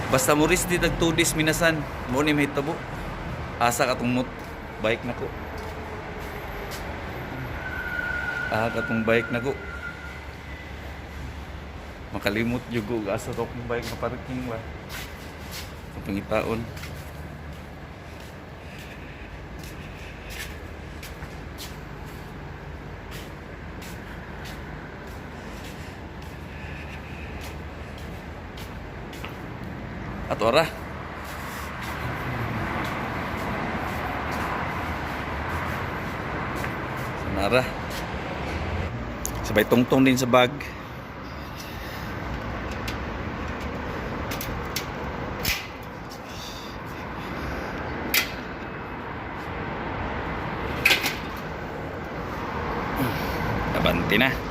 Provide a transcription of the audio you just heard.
Basta mo rest day tag 2 days minasan, mo ni mahitabo. Asa katong mot bike nako. Ah, katong bike nako. Makalimot jud ko asa to akong bike na parking ba. Sa pangitaon. At ora. Sanara. Sabay tungtong din sa bag. Abante na.